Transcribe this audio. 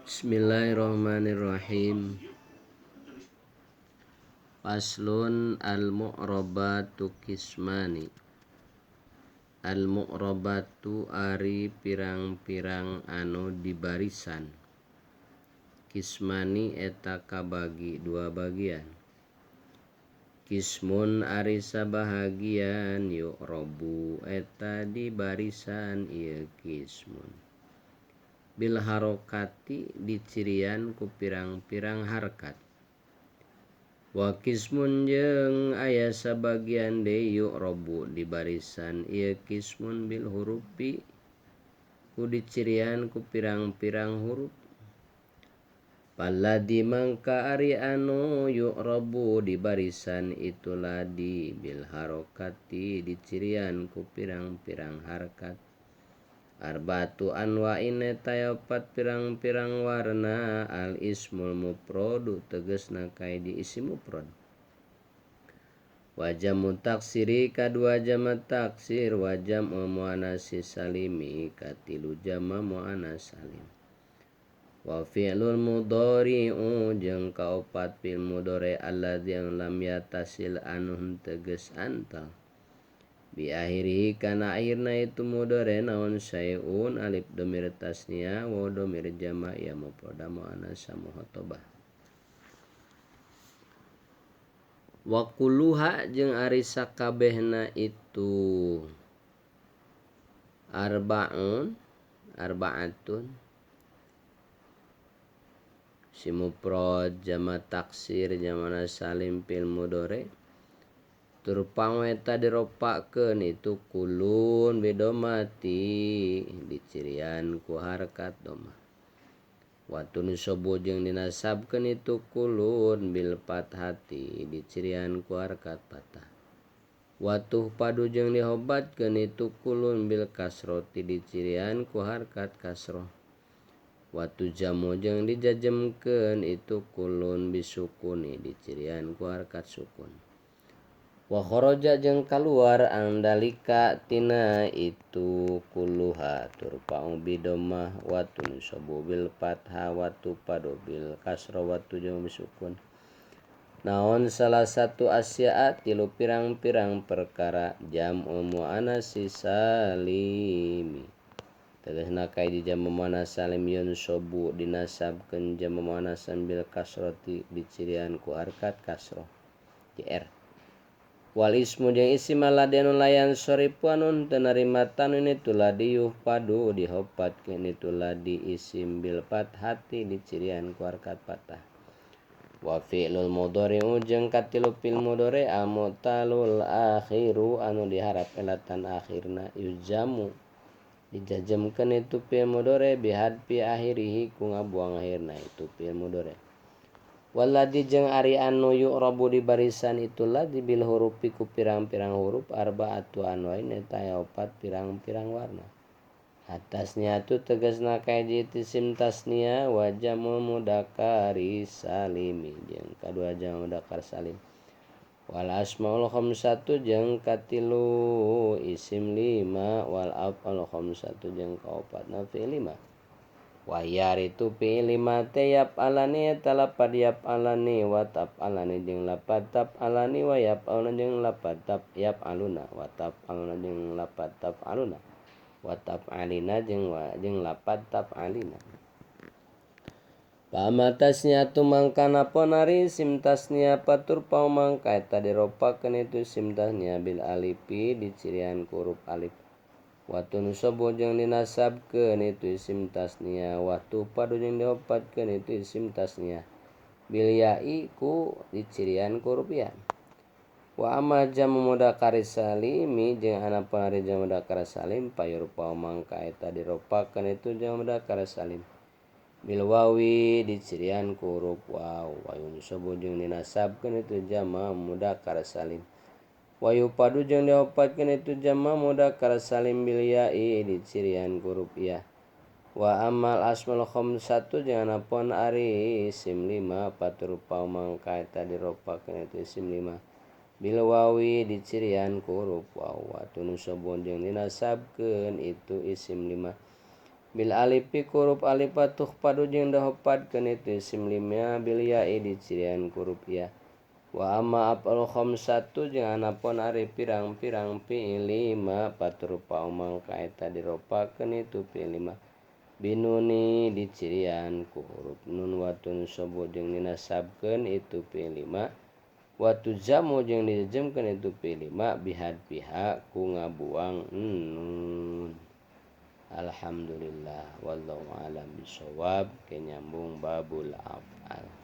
Bismillahirrahmanirrahim. Faslun al-mu'rabatu kismani. Al-mu'rabatu ari pirang-pirang anu di barisan. Kismani eta kabagi dua bagian. Kismun ari sabahagian yu'rabu eta di barisan ieu kismun. Bil harokati dicirian ku pirang-pirang harkat. Wa kismun jeung aya sabagian deui yu'rabu di barisan ieu kismun bil hurufi ku dicirian ku pirang-pirang huruf. Paladi mangka ari anu yu'rabu di barisan itu ladi bil harokati dicirian ku pirang-pirang harkat. Arba'atu anwa'in eta opat pirang-pirang warna al ismul mufradu tegasna kaidi isim mufrad. Wa jamu taksiri kadua jama taksir wa jam'u muannats salimi katilu jama muannats salim. Wa fi'lul mudhari'u jeung kaopat fi'il mudhari alladzi lam yatasil anu tegas antal. Bi akhirihi kana akhirna itu mudhari naon syai'un alif dhamir tasniya wa dhamir jama' ya mufrad muannas muhatabah. Wa kulluha jeung ari sakabehna itu arba'un arba'atun si mufrad jama taksir jama salim fil mudhari turpang eta diropakeun itu kulun bidomati dicirian ku harkat domah. Wa tunsobu jeung dinasabkeun itu kulun bil fathati dicirian ku harkat fathah. Wa tuhpadu jeung dihobatkeun itu kulun bil kasroti dicirian ku harkat kasroh. Wa tujamu jeung dijajemkeun itu kulun bisukuni dicirian ku harkat sukun. Wa kharaja jeung kaluar andalika tina itu kulluha turfa'u bidomah wa tunsabu bil fathah wa tupadu bil kasra wa tujamu bisukun. Naon salah satu asya'a tilu pirang-pirang perkara jam'u muannats salimi. Tegasna kaidi jamu muannats salim yunsabu dinasabkeun jamu muannats bil kasrati dicirian ku harkat kasrah jr. Wal ismu jeung isim alladzi anu layan sarifu anu teu narima tanwin itu ladi yuhpadu dihopatkeun itu ladi isim bil fathati dicirian ku harkat fathah. Wa fi'lul mudhari'u jeung katilu fi'il mudhari al-mu'talul akhiru anu diharap elatan akhirna yujamu dijajemkeun itu fi'il mudhari bihadfi akhirihi ku ngabuang akhirna itu fi'il mudhari. Waladi jeung ari anu yu'rabu di barisan itu ladi bil hurufi ku pirang-pirang huruf arba'atu anwa'in eta aya opat pirang-pirang warna. Atasnya tu tegasna kaji isim tasnia wa jamu mudakari salimi jeung kadua jamu mudakar salim. Wal asmaul khamsatu jeung katilu isim lima wal af'al khamsatu jeung kaopatna fi'il lima. Wa yaritu fi'il lima teh yaf'alani eta lapad yaf'alani wa taf'alani jeung lapad taf'alani wa yaf'aluna jeung lapad yaf'aluna wa taf'aluna jeung lapad taf'aluna wa taf'alina jeung jeung lapad taf'alina. Pamatasnya tu mangkana ponari sim tasnia patur pau mangka eta diropakeun itu sim tasnia bil alifi dicirian ku huruf alif. Wa tunsabu jeung dinasabkeun itu isim tasnia wa tupadu jeung dihopatkeun itu isim tasnia bil ya'i ku dicirian ku huruf ya. Wa amma jamu mudzakkar salimi jeung anapun ari jamu mudzakkar salim payurpa mangka eta diropakeun itu jamu mudzakkar salim bil wawi dicirian ku huruf waw wa yunsabu jeung dinasabkeun itu jama mudzakkar salim. Wa yupadu jeung dihopatkeun itu jama mudzakkar salim bil ya'i dicirian ku huruf ya. Wa amal asmaul khamsatu jeung anapun ari isim lima paturpa mangka eta diropakeun itu isim lima bil wawi dicirian ku huruf waw wa tunsabu jeung dinasabkeun itu isim lima Bil alifi ku huruf alif tukhfadu jeung dihopatkeun itu isim lima bil ya'i dicirian ku huruf ya. Wa amma af'al khamsatu jeung anapun ari pirang-pirang fi'il lima paturfa'u mangka eta diropakeun itu fi'il lima binuni dicirian ku huruf nun wa tunsabu jeung dinasabkeun itu fi'il lima wa tujzamu jeung dijezemkeun itu fi'il lima bihadfiha ku ngabuang nun. Alhamdulillah wallahu alam bisawab, ke nyambung babul af'al.